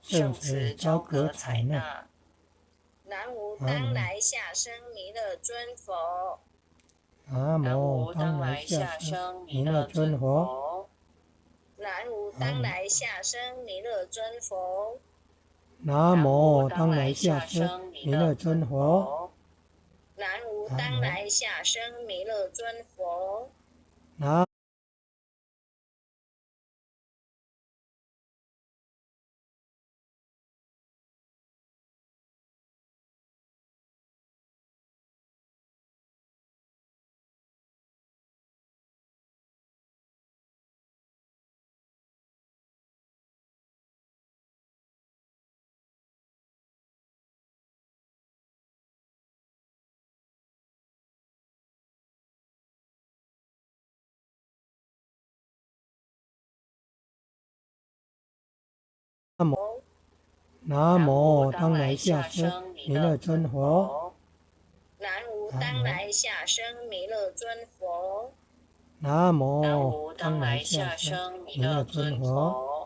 圣慈朝格采纳。南无当来下生弥勒尊佛。南南无无当当来来下下生弥生弥勒勒尊尊佛。佛。南无当来下生弥勒尊佛。南南无无当当来来下下生生弥弥勒勒尊尊佛。佛。南无当来下生弥勒尊佛。南无南南无无当当来来下下生生弥弥勒勒尊尊佛。佛。南无当来下生弥勒尊佛。南南无无当当来下来下生生弥弥勒勒尊尊佛。佛。